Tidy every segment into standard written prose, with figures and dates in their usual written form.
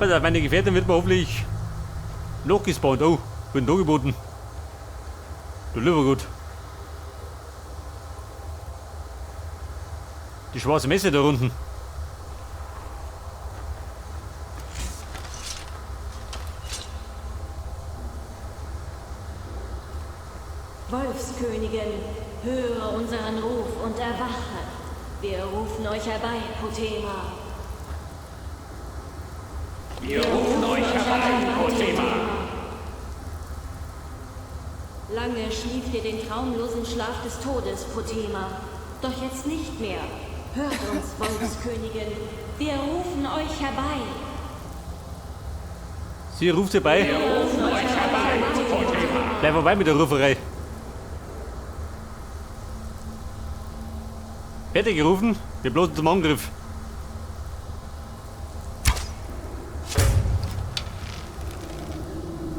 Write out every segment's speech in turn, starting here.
Pass auf, meine Gefährtin wird mir hoffentlich nachgespawnt. Oh, bin da geboten. Du lieber Gott. Die schwarze Messe da unten. Wolfskönigin, höre unseren Ruf und erwache. Wir rufen euch herbei, Potema. Wir rufen euch herbei, Potema. Lange schlieft ihr den traumlosen Schlaf des Todes, Potema. Doch jetzt nicht mehr. Hört uns, Wolfskönigin. Wir rufen euch herbei. Sie ruft herbei. Wir rufen euch herbei, Potema. Bleib vorbei mit der Ruferei. Fertig gerufen, wir bloßen zum Angriff.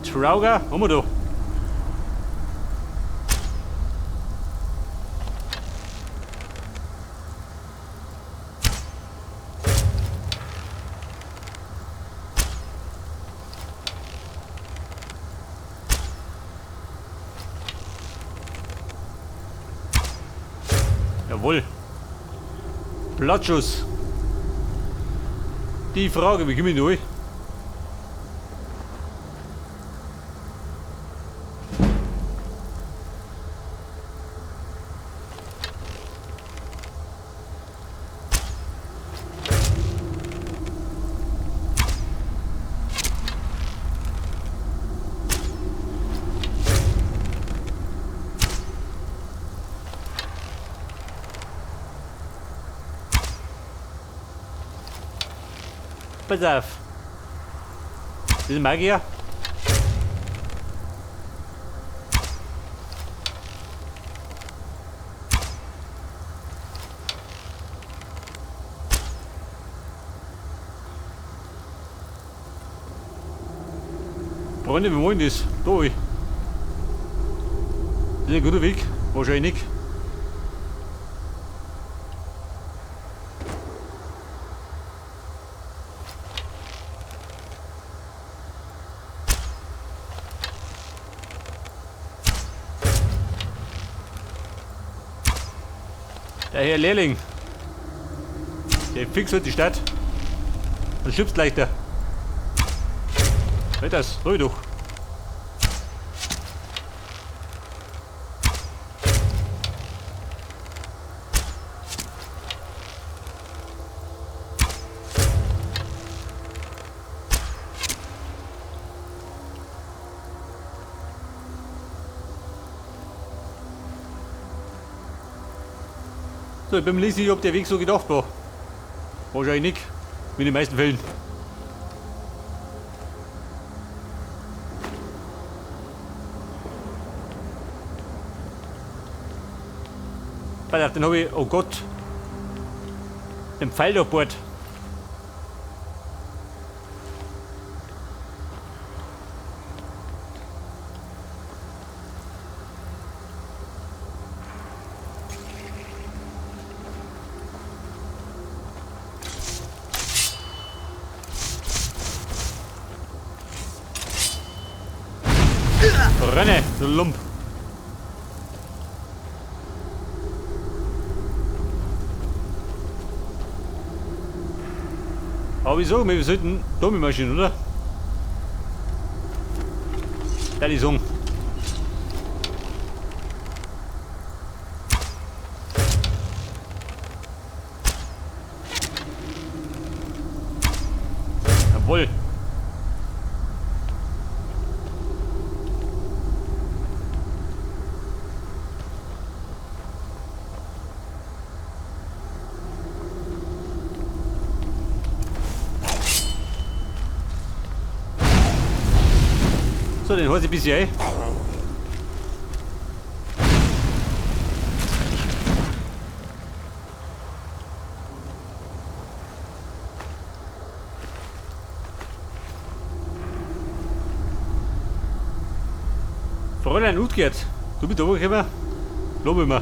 Trauger, haben wir da. Jawohl. Plattschuss. Die Frage, wie komme ich durch? Pass auf. Das ist ein Magier. Freunde, wir wollen das. Da. Das ist ein guter Weg. Wahrscheinlich. Der Herr Lehrling, der fixt heute die Stadt und schubst leichter. Halt das, ruhig doch. So, ich bin mir nicht sicher, ob der Weg so gedacht war. Wahrscheinlich nicht, wie in den meisten Fällen. Pass auf, den hab ich, oh Gott, den Pfeil durchbohrt. Renne, du Lump. Aber wieso? Wir sollten Domino-Maschinen, oder? Da die Song. Jawohl. So, den hol ich ein bisschen ein. Fräulein Utgerd, du bist runtergekommen? Lob immer.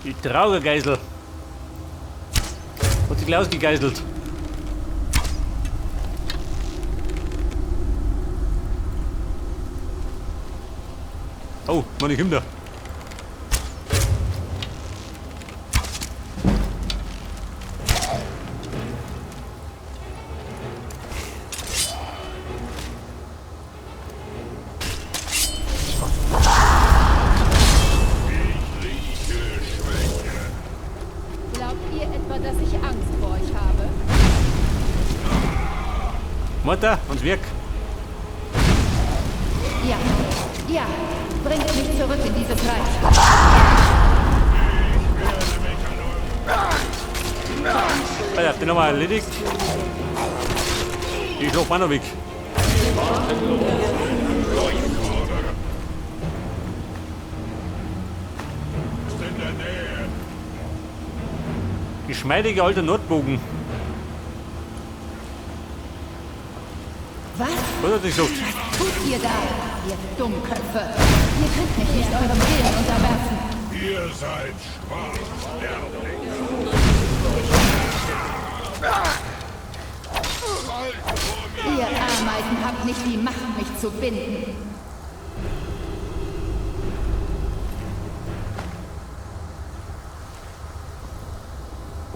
Die Trauergeisel. Hat sich gleich ausgegeißelt. Oh, meine Kinder. Glaubt ihr etwa, dass ich Angst vor euch habe? Mutter, ans Werk. Ja, ja, bringt mich zurück in dieses Reich. Pass auf, den haben wir erledigt. Ich schlaf auch noch weg. Geschmeidiger alter Nordbogen. Was? Was hat er gesagt? Was tut ihr da, ihr Dummköpfe? Ihr könnt mich nicht eurem Willen unterwerfen. Ihr seid schwach, Sterbliche. Ihr Ameisen habt nicht die Macht, mich zu binden.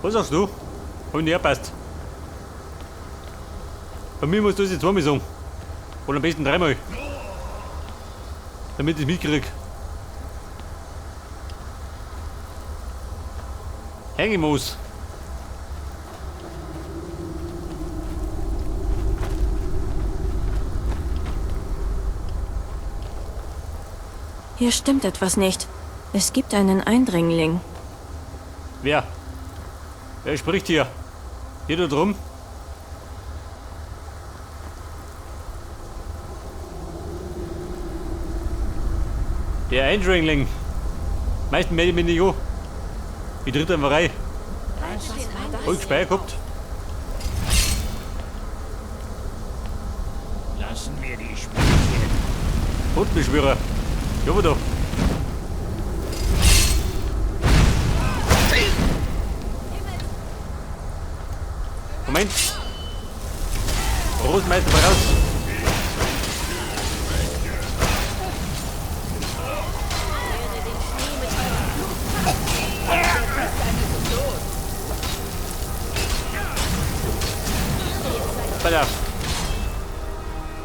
Was sagst du? Hab ich nicht gepasst. Bei mir musst du das jetzt zweimal sagen. Oder am besten dreimal. Damit ich es mitkrieg. Hängemoos. Hier stimmt etwas nicht. Es gibt einen Eindringling. Wer? Wer spricht hier? Hier da drum? Der Eindringling. Meistens melde ich mich nicht an. Ich tritt einfach rein. Hab ich gespeichert gehabt? Lassen wir die Spielchen. Totenbeschwörer. Ja, aber da. Moment. Großmeister voraus. Pass auf.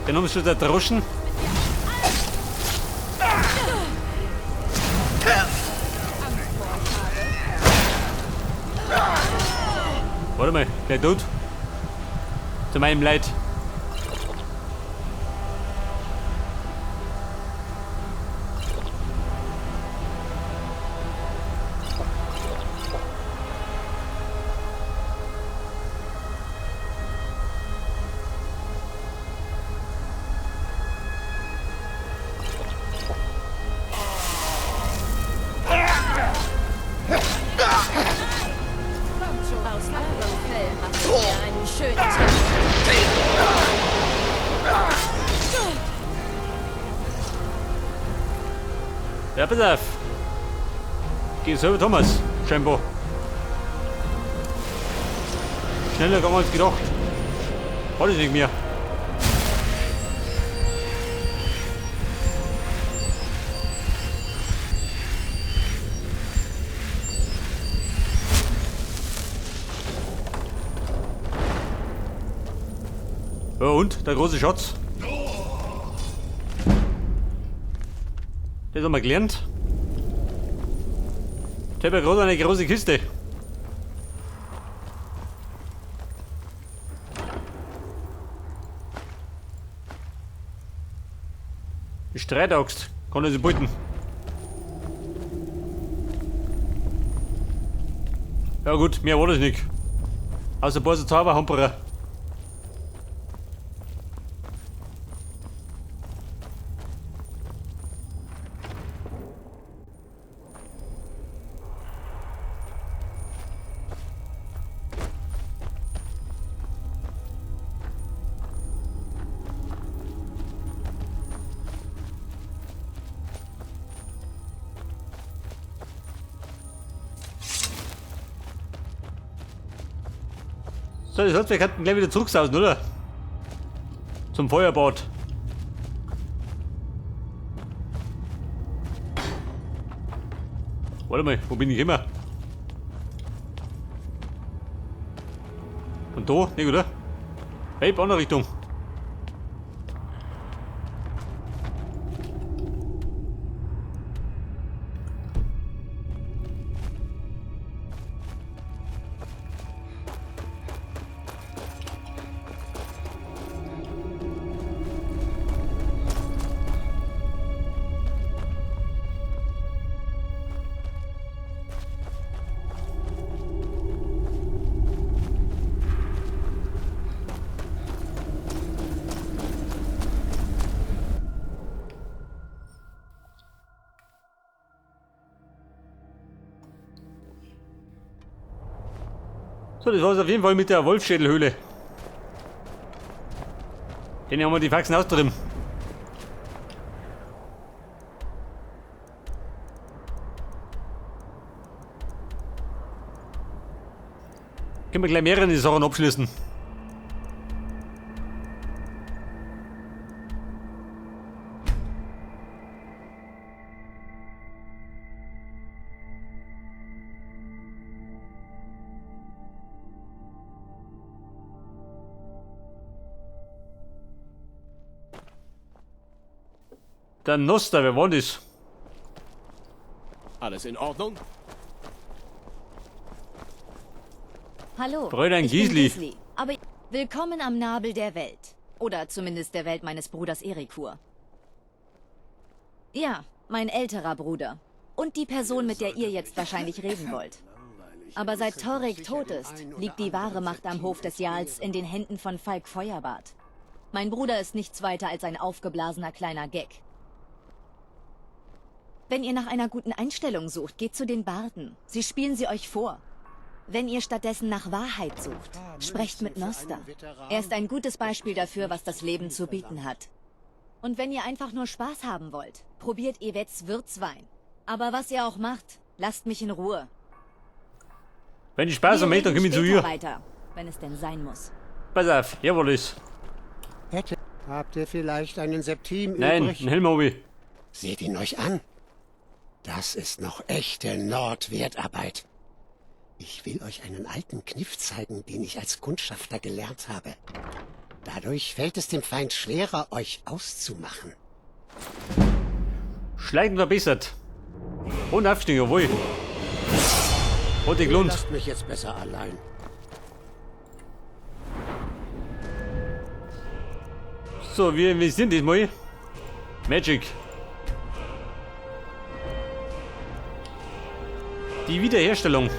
Den haben sie schon erdroschen. Warte mal, wer tot? Zu meinem Leid. Aus eurem Fell machen wir einen schönen Teppich. Ja, pass auf. Geh selber Thomas, scheinbar. Schneller gegangen als gedacht. War das nicht mehr. Ja, und? Der große Schatz. Das haben wir gelernt. Ich habe ja gerade eine große Kiste. Die Streitaxt. Kann ich sie beuten. Ja gut, mehr war das nicht. Außer ein paar so Zauberhamperer. So, das heißt, wir könnten gleich wieder zurücksausen, oder? Zum Feuerbad. Warte mal, wo bin ich immer? Und da? Nicht, oder? Hey, andere Richtung. So, das war's auf jeden Fall mit der Wolfschädelhöhle. Den haben wir die Faxen austrieben. Können wir gleich mehrere Sachen abschließen. Der Noster, wer war das? Alles in Ordnung? Hallo. Fräulein ich bin Gisli. Gisli. Aber willkommen am Nabel der Welt. Oder zumindest der Welt meines Bruders Erikur. Ja, mein älterer Bruder. Und die Person, mit der ihr jetzt wahrscheinlich reden wollt. Aber seit Torek tot ist, liegt die wahre Macht am Hof des Jarls in den Händen von Falk Feuerbart. Mein Bruder ist nichts weiter als ein aufgeblasener kleiner Gag. Wenn ihr nach einer guten Einstellung sucht, geht zu den Barden. Sie spielen sie euch vor. Wenn ihr stattdessen nach Wahrheit sucht, sprecht mit Noster. Er ist ein gutes Beispiel dafür, was das Leben zu bieten hat. Und wenn ihr einfach nur Spaß haben wollt, probiert Evets Würzwein. Aber was ihr auch macht, lasst mich in Ruhe. Wenn ich Spaß Wir am möchte, dann reden komm ich zu später ihr. weiter, wenn es denn sein muss. Pass auf, hier war das. Habt ihr vielleicht einen Septim Nein, übrig? einen Helm hab ich. Seht ihn euch an. Das ist noch echte Nordwertarbeit. Ich will euch einen alten Kniff zeigen, den ich als Kundschafter gelernt habe. Dadurch fällt es dem Feind schwerer, euch auszumachen. Schleichen verbessert. Und aufstehen, jawohl. Hat die gelohnt. Lasst mich jetzt besser allein. So, wir investieren diesmal. Magic. Die Wiederherstellung.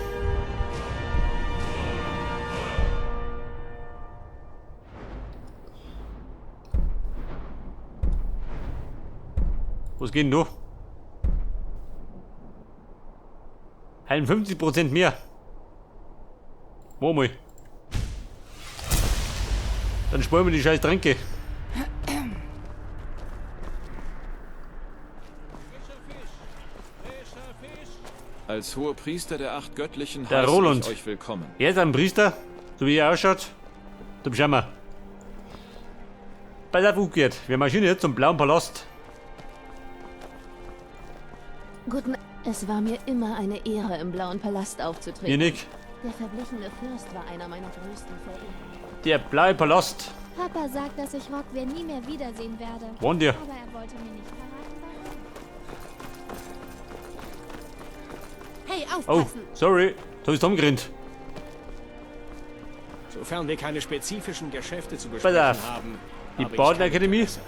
Was geht denn da? Heilen 50% mehr. Wo mal. Dann sparen wir die scheiß Tränke. Als Hohepriester der 8 Göttlichen Der heiße Roland. ich euch willkommen. Er ist ein Priester, so wie er ausschaut. Du bist wir. Pass auf, umgekehrt. Wir marschieren jetzt zum Blauen Palast. Guten. Es war mir immer eine Ehre, im Blauen Palast aufzutreten. Mir nicht. Der verblichene Fürst war einer meiner größten Verehrer. Der Blaue Palast. Papa sagt, dass ich Rockwell nie mehr wiedersehen werde. Wohnt ihr? Aber er wollte mir nicht verraten, warum. Hey, Oh, aufpassen! sorry. Da ist zusammengerannt. Sofern wir keine spezifischen Geschäfte zu Pass besprechen auf. haben, Die habe ich Badenakademie. kein Interesse.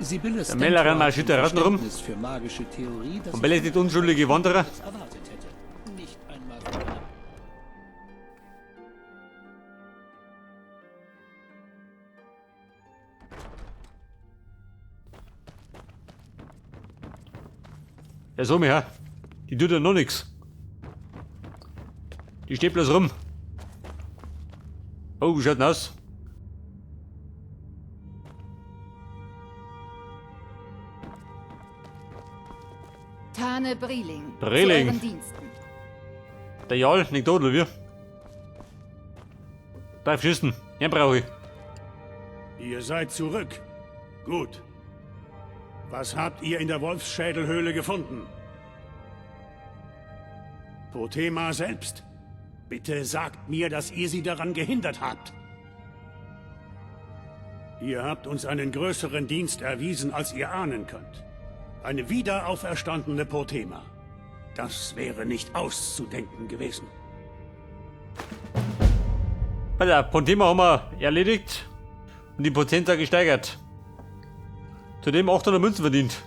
Sibylle Der Mellerin marschiert da Ratten rum. Verständnis für magische Theorie, das Und belästigt unschuldige Wanderer. ich erwartet hätte. Nicht einmal von einer Ja, so mir, die tut ja noch nix. Die steht bloß rum. Oh, wie schaut denn aus? Arne Breling. Breling. Zu euren Diensten. Der Jarl liegt tot, oder wie? Bleib schießen. Den brauche ich. Ihr seid zurück. Gut. Was habt ihr in der Wolfsschädelhöhle gefunden? Potema selbst. Bitte sagt mir, dass ihr sie daran gehindert habt. Ihr habt uns einen größeren Dienst erwiesen, als ihr ahnen könnt. Eine wiederauferstandene Potema. Das wäre nicht auszudenken gewesen. Bei der Potema haben wir erledigt und die Potenza gesteigert. Zudem 800 Münzen verdient.